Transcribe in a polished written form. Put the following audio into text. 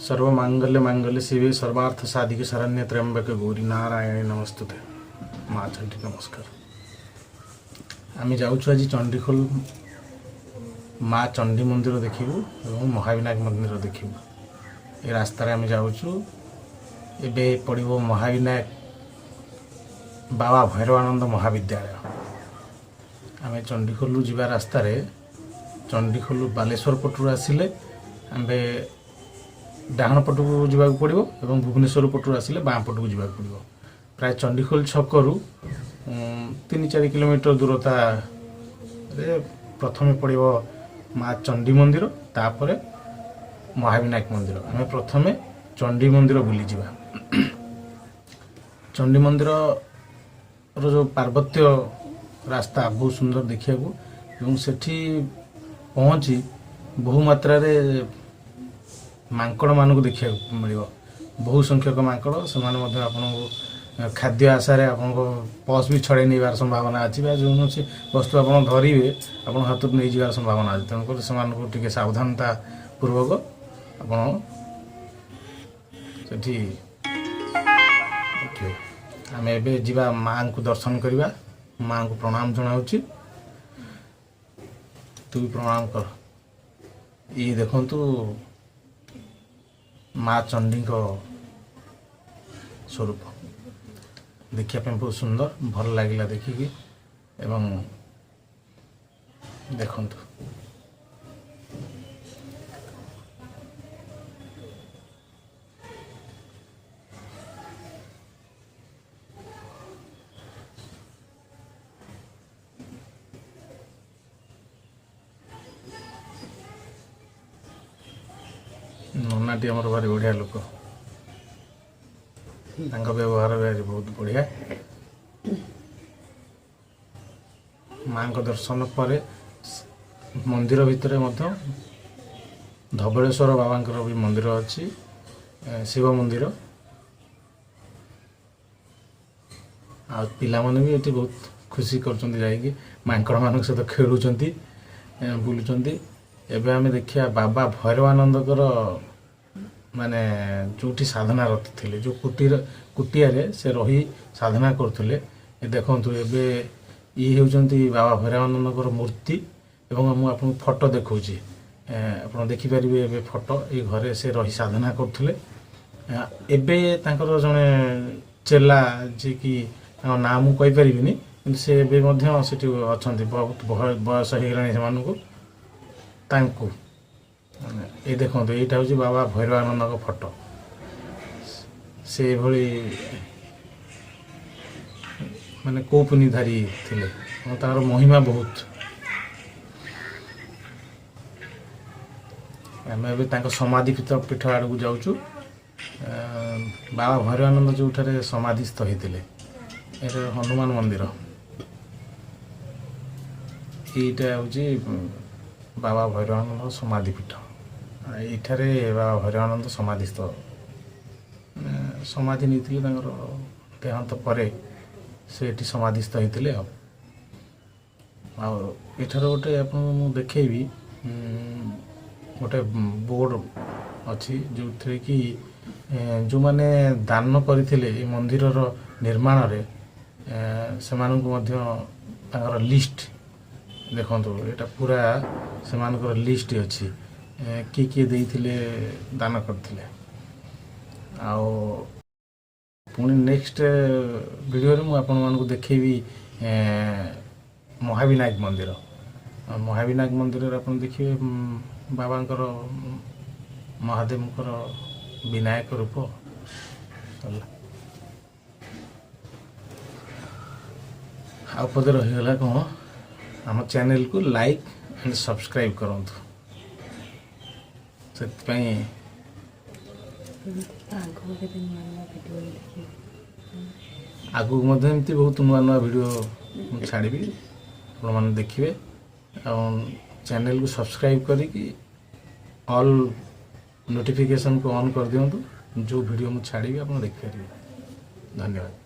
ସର୍ବମାଙ୍ଗଲ୍ୟ ମାଙ୍ଗଲ୍ୟ ଶିବେ ସର୍ବାର୍ଥ ସାଧିକେ ଶରଣ୍ୟେ ତ୍ର୍ୟମ୍ବକେ ଗୌରୀ ନାରାୟଣୀ ନମସ୍ତୁତେ। ମା ଚଣ୍ଡୀ ନମସ୍କାର। ଆମେ ଯାଉଛୁ ଆଜି ଚଣ୍ଡିଖୋଲ, ମା ଚଣ୍ଡୀ ମନ୍ଦିର ଦେଖିବୁ ଏବଂ ମହାବିନାୟକ ମନ୍ଦିର ଦେଖିବୁ। ଏ ରାସ୍ତାରେ ଆମେ ଯାଉଛୁ। ଏବେ ପଡ଼ିବ ମହାବିନାୟକ ବାବା ଭୈରବାନନ୍ଦ ମହାବିଦ୍ୟାଳୟ। ଆମେ ଚଣ୍ଡିଖୋଲରୁ ଯିବା ରାସ୍ତାରେ, ଚଣ୍ଡିଖୋଲ ବାଲେଶ୍ୱର ପଟରୁ ଆସିଲେ ଆମ୍ଭେ ଡାହାଣ ପଟକୁ ଯିବାକୁ ପଡ଼ିବ ଏବଂ ଭୁବନେଶ୍ୱର ପଟରୁ ଆସିଲେ ବାଁ ପଟକୁ ଯିବାକୁ ପଡ଼ିବ। ପ୍ରାୟ ଚଣ୍ଡିଖୋଲ ଛକରୁ 3-4 କିଲୋମିଟର ଦୂରତାରେ ପ୍ରଥମେ ପଡ଼ିବ ମା ଚଣ୍ଡୀ ମନ୍ଦିର, ତାପରେ ମହାବିନାୟକ ମନ୍ଦିର। ଆମେ ପ୍ରଥମେ ଚଣ୍ଡୀ ମନ୍ଦିର ବୁଲିଯିବା। ଚଣ୍ଡୀ ମନ୍ଦିରର ଯେଉଁ ପାର୍ବତ୍ୟ ରାସ୍ତା, ବହୁତ ସୁନ୍ଦର ଦେଖିବାକୁ ଏବଂ ସେଠି ପହଞ୍ଚି ବହୁ ମାତ୍ରାରେ ମାଙ୍କଡ଼ମାନଙ୍କୁ ଦେଖିବାକୁ ମିଳିବ। ବହୁ ସଂଖ୍ୟକ ମାଙ୍କଡ଼। ସେମାନେ ମଧ୍ୟ ଆପଣଙ୍କୁ ଖାଦ୍ୟ ଆଶାରେ ଆପଣଙ୍କ ପର୍ସ ବି ଛଡ଼େଇ ନେବାର ସମ୍ଭାବନା ଅଛି ବା ଯେକୌଣସି ବସ୍ତୁ ଆପଣ ଧରିବେ, ଆପଣଙ୍କ ହାତରୁ ନେଇଯିବାର ସମ୍ଭାବନା ଅଛି। ତେଣୁକରି ସେମାନଙ୍କୁ ଟିକେ ସାବଧାନତା ପୂର୍ବକ ଆପଣ ସେଠି ଦେଖିବେ। ଆମେ ଏବେ ଯିବା, ମାଆଙ୍କୁ ଦର୍ଶନ କରିବା। ମାଆଙ୍କୁ ପ୍ରଣାମ ଜଣାଉଛି। ତୁ ବି ପ୍ରଣାମ କର। ଇଏ ଦେଖନ୍ତୁ ମା ଚଣ୍ଡୀଙ୍କ ସ୍ୱରୂପ। ଦେଖିବା ପାଇଁ ବହୁତ ସୁନ୍ଦର, ଭଲ ଲାଗିଲା ଦେଖିକି। ଏବଂ ଦେଖନ୍ତୁ, ନନାଟି ଆମର ଭାରି ବଢ଼ିଆ ଲୋକ। ତାଙ୍କ ବ୍ୟବହାର ଭାରି ବହୁତ ବଢ଼ିଆ। ମାଙ୍କ ଦର୍ଶନ ପରେ ମନ୍ଦିର ଭିତରେ ମଧ୍ୟ ଧବଳେଶ୍ୱର ବାବାଙ୍କର ବି ମନ୍ଦିର ଅଛି, ଶିବ ମନ୍ଦିର। ଆଉ ପିଲାମାନେ ବି ଏଠି ବହୁତ ଖୁସି କରୁଛନ୍ତି, ଯାଇକି ମାଙ୍କଡ଼ମାନଙ୍କ ସହିତ ଖେଳୁଛନ୍ତି, ବୁଲୁଛନ୍ତି। ଏବେ ଆମେ ଦେଖିବା ବାବା ଭୈରବାନନ୍ଦଙ୍କର ମାନେ ଯେଉଁଠି ସାଧନାରତ ଥିଲେ, ଯେଉଁ କୁଟୀର, କୁଟିଆରେ ସେ ରହି ସାଧନା କରୁଥିଲେ। ଏ ଦେଖନ୍ତୁ, ଏବେ ଇଏ ହେଉଛନ୍ତି ବାବା ଭୈରବାନନ୍ଦଙ୍କର ମୂର୍ତ୍ତି ଏବଂ ମୁଁ ଆପଣଙ୍କୁ ଫଟୋ ଦେଖାଉଛି। ଆପଣ ଦେଖିପାରିବେ ଏବେ ଫଟୋ। ଏଇ ଘରେ ସେ ରହି ସାଧନା କରୁଥିଲେ। ଏବେ ତାଙ୍କର ଜଣେ ଚେଲା, ଯିଏକି ତାଙ୍କ ନାଁ ମୁଁ କହିପାରିବିନି, କିନ୍ତୁ ସେ ଏବେ ମଧ୍ୟ ସେଠି ଅଛନ୍ତି। ବହୁତ ବୟସ ହେଇଗଲାଣି ସେମାନଙ୍କୁ, ତାଙ୍କୁ। ମାନେ ଏଇ ଦେଖନ୍ତୁ, ଏଇଟା ହେଉଛି ବାବା ଭୈରବାନନ୍ଦଙ୍କ ଫଟୋ। ସେ ଏଭଳି ମାନେ କୌପୁନୀଧାରୀ ଥିଲେ ଏବଂ ତାଙ୍କର ମହିମା ବହୁତ। ଆମେ ଏବେ ତାଙ୍କ ସମାଧି ପୀଠ ଆଡ଼କୁ ଯାଉଛୁ। ବାବା ଭୈରବାନନ୍ଦ ଯେଉଁଠାରେ ସମାଧିସ୍ଥ ହେଇଥିଲେ। ଏଇଟା ହନୁମାନ ମନ୍ଦିର। ଏଇଟା ହେଉଛି ବାବା ଭୈରବାନନ୍ଦ ସମାଧି ପୀଠ। ଏଇଠାରେ ବାବା ଭୈରବାନନ୍ଦ ସମାଧିସ୍ଥ, ମାନେ ସମାଧି ନେଇଥିଲେ। ତାଙ୍କର ଦେହାନ୍ତ ପରେ ସେ ଏଠି ସମାଧିସ୍ଥ ହେଇଥିଲେ। ଆଉ ଏଠାରେ ଗୋଟେ ଆପଣଙ୍କୁ ମୁଁ ଦେଖେଇବି, ଗୋଟେ ବୋର୍ଡ଼ ଅଛି, ଯେଉଁଥିରେ କି ଯେଉଁମାନେ ଦାନ କରିଥିଲେ ଏ ମନ୍ଦିରର ନିର୍ମାଣରେ, ସେମାନଙ୍କୁ ମଧ୍ୟ ତାଙ୍କର ଲିଷ୍ଟ। ଦେଖନ୍ତୁ, ଏଇଟା ପୁରା ସେମାନଙ୍କର ଲିଷ୍ଟ ଅଛି, କିଏ କିଏ ଦେଇଥିଲେ, ଦାନ କରିଥିଲେ। ଆଉ ପୁଣି ନେକ୍ସଟ ଭିଡ଼ିଓରେ ମୁଁ ଆପଣମାନଙ୍କୁ ଦେଖେଇବି ମହାବିନାୟକ ମନ୍ଦିର। ଆଉ ମହାବିନାୟକ ମନ୍ଦିରରେ ଆପଣ ଦେଖିବେ ବାବାଙ୍କର, ମହାଦେବଙ୍କର ବିନାୟକ ରୂପ। ସରିଲା। ଆଉ ପଦେ ରହିଗଲା କ'ଣ? ଆମ ଚ୍ୟାନେଲକୁ ଲାଇକ୍ ଆଣ୍ଡ ସବସ୍କ୍ରାଇବ୍ କରନ୍ତୁ। ସେଥିପାଇଁ ଆଗକୁ କେତେ ନୂଆ ନୂଆ ଭିଡ଼ିଓ ଦେଖିବେ। ଆଗକୁ ମଧ୍ୟ ଏମିତି ବହୁତ ନୂଆ ନୂଆ ଭିଡ଼ିଓ ମୁଁ ଛାଡ଼ିବି, ଆପଣମାନେ ଦେଖିବେ। ଆଉ ଚ୍ୟାନେଲକୁ ସବସ୍କ୍ରାଇବ୍ କରିକି ଅଲ୍ ନୋଟିଫିକେସନ୍କୁ ଅନ୍ କରିଦିଅନ୍ତୁ। ଯେଉଁ ଭିଡ଼ିଓ ମୁଁ ଛାଡ଼ିବି, ଆପଣ ଦେଖିପାରିବେ। ଧନ୍ୟବାଦ।